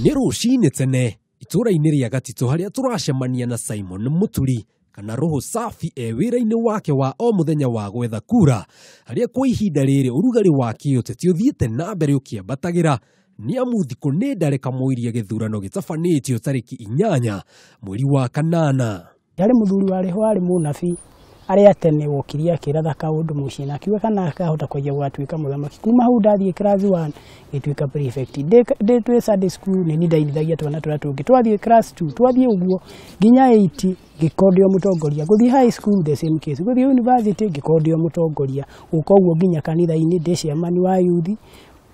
Nĩ rũcinĩ tene itũũra-inĩ rĩa Gatitũ harĩa tũracemania na Simon Mũturi kana Roho Safi e wĩra-inĩ wake wa o mũthenya wa gwetha kura, harĩa kwa ihinda rĩrĩ ũrugarĩ wa kĩũteti ũthiĩte na mbere ũkĩambatagĩra nĩ amu thikũ nĩ ndare kamũiria gĩthurano gĩtabanĩtio tarĩki 8 mweri wa 8. Yarĩ mũthuri warĩ ho arĩ mũnabii arĩa tene wokirie akĩratha kaũndũ mũciĩ na akiuga kana akahota kwanjia gũgatuĩka mũthamaki. Kuma hau ndathiĩ class 1 ngĩtuĩka prefect, ndĩ twĩ Sunday school nĩ niĩ ndainithagia twana tũrĩa tũngĩ, twathiĩ class 2 twathiĩ ũguo nginya 8 ngĩkorwo ndĩ o mũtongoria, gũthiĩ high school the same case, gũthiĩ university ngĩkorwo ndĩ o mũtongoria, gũka ũguo nginya kanitha-inĩ ndĩ chairman wa youth,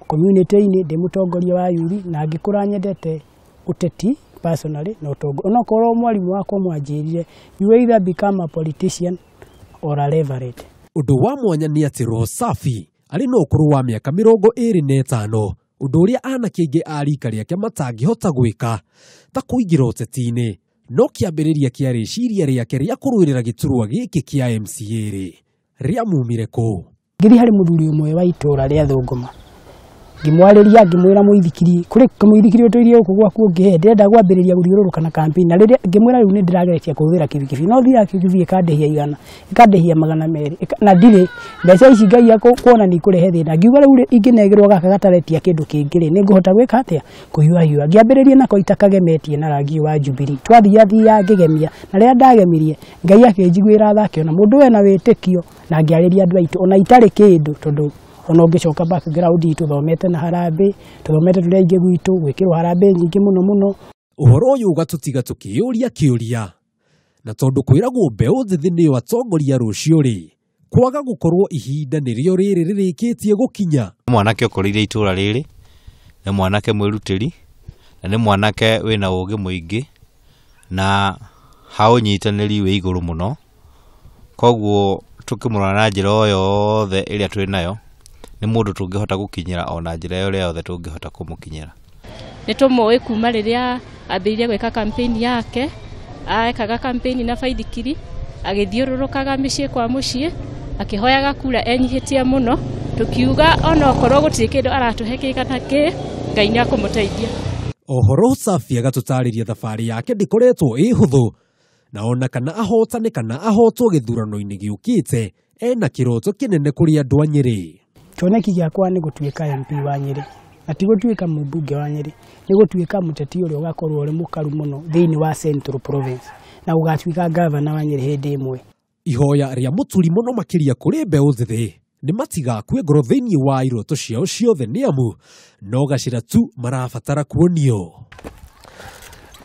community-inĩ ndĩ mũtongoria wa youth, na ngĩkũra nyendete ũteti personally na ũtongoria. Onokorwo mwarimũ wakwa mwanjĩrire you either become a politician or a reverend. Ũndũ wa mwanya nĩ atĩ Roho Safi arĩ na ũkũrũ wa mĩaka 25, ũndũ ũrĩa anake aingĩ a rika rĩake matangĩhota gwĩka ta kũingĩra ũteti-inĩ, no kĩambĩrĩria kĩa rĩciria rĩake rĩa kũrũĩrĩra gĩturwa gĩkĩ kĩa MCA rĩ rĩamumire kũ? Ngĩthiĩ harĩ mũthuri ũmwe wa itũũra rĩa Thũngũma, ngĩmwarĩria ngĩmwĩra mũithikiri kũrĩ kamũithikiri ũtũirie gũkũ gwaku ũngĩhe, ndĩrenda kwambĩrĩria gũthiũrũrũka na campaign, na rĩrĩa ngĩmwĩra rĩu nĩ ndĩrageretia kũhũthĩra kibikibi, no thiaga kibikibi ĩkandĩhia 100, ĩkandĩhia 200, na ndirĩ mbeca ici Ngai akuona nĩ ikũrehe thĩna. Ngiuga rĩu ingĩnegerwo gaka gataretia kĩndũ kĩngĩ rĩ, nĩ ngũhota gwĩka atĩa? Kũhiũhahiũha. Ngĩambĩrĩria nako itakagemetie na rangi wa Jubilee, twathiathia ngĩgemia, na rĩrĩa ndagemirie Ngai akĩnjiguĩra tha akĩona mũndũ wena wĩtĩkio, na ngĩarĩria andũ aitũ ona itarĩ kĩndũ, tondũ ona ũngĩcoka background itũ thomete na harambĩ, tũthomete tũrĩ aingĩ gwitũ, gwĩkĩrwo harambĩ nyingĩ mũno mũno. Ũhoro ũyũ ũgatũtiga tũkĩyũria kĩũria, na tondũ kwĩragwo mbeũ njĩthĩ nĩyo atongoria rũciũ rĩ, kwaga gũkorwo ihinda nĩrĩo rĩrĩ rĩrĩkĩtie gũkinya. Mwanake ũkũrĩire itũũra rĩrĩ nĩ mwanake mwĩrutĩri, na nĩ mwanake wĩna ũũgĩ mũingĩ na ha ũnyitanĩri wĩ igũrũ mũno, koguo tũkĩmũrora na njĩra o yothe ĩrĩa twĩ nayo nĩ mũndũ tũngĩhota gũkinyĩra ona njĩra ĩrĩa yothe tũngĩhota kũmũkinyĩra. Nĩ tũmũĩ kuma rĩrĩa ambĩrĩirie gwĩka campaign yake, ekaga campaign na baithikiri, agĩthiũrũrũkaga mĩciĩ kwa mũciĩ, akĩhoyaga kura enyihĩtie mũno, tũkiuga onokorwo gũtirĩ kĩndũ aratũhe kĩ kana kĩ, Ngai nĩ akũmũteithia. Oho Roho Safi agatũtarĩria thabarĩ yake ndĩkoretwo ĩ hũthũ, na ona kana ahotane kana ahotwo gĩthurano-inĩ gĩũkĩte, ena kĩroto kĩnene kũrĩ andũ a Nyĩrĩ. Kĩoneki gĩakwa nĩ gũtuĩka MP wa Nyĩrĩ, na ti gũtuĩka mũmbunge wa Nyĩrĩ, nĩ gũtuĩka mũteti ũrĩa ũgakorwo ũrĩ mũkaru mũno thĩinĩ wa Central Province, na gũgatuĩka gavana wa Nyĩrĩ hĩndĩ ĩmwe. Ihoya rĩa Mũturi mũno makĩria kũrĩ mbeũ njĩthĩ nĩ matigakue ngoro thĩinĩ wa iroto ciao ciothe, nĩ amu no gacĩra tu marabatara kuonio.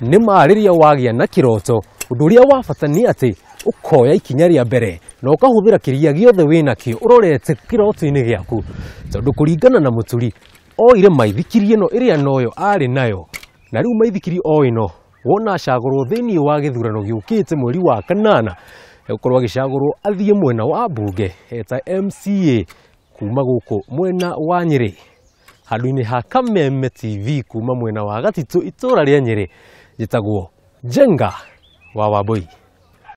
Nĩ ma rĩrĩa wagĩa na kĩroto, ũndũ ũrĩa wa bata nĩ atĩ ũkoya ikinya rĩa mbere na ũkahũthĩra kĩrĩa gĩothe wĩnakĩo ũrorete kĩroto-inĩ gĩaku, tondũ kũringana na Mũturi oire maithikiri ĩno ĩrĩa noyo arĩ nayo, na rĩu maithikiri o ĩno wona acagũrwo thĩinĩ wa gĩthurano gĩũkĩte mweri wa 8, egũkorwo agĩcagũrwo athiĩ mwena wa mbunge eta MCA kuma gũkũ mwena wa Nyĩrĩ, handũ-inĩ ha Kameme TV kuma mwena wa Gatitũ itũũra rĩa Nyĩrĩ. Njĩtagwo Njenga wa Wambui.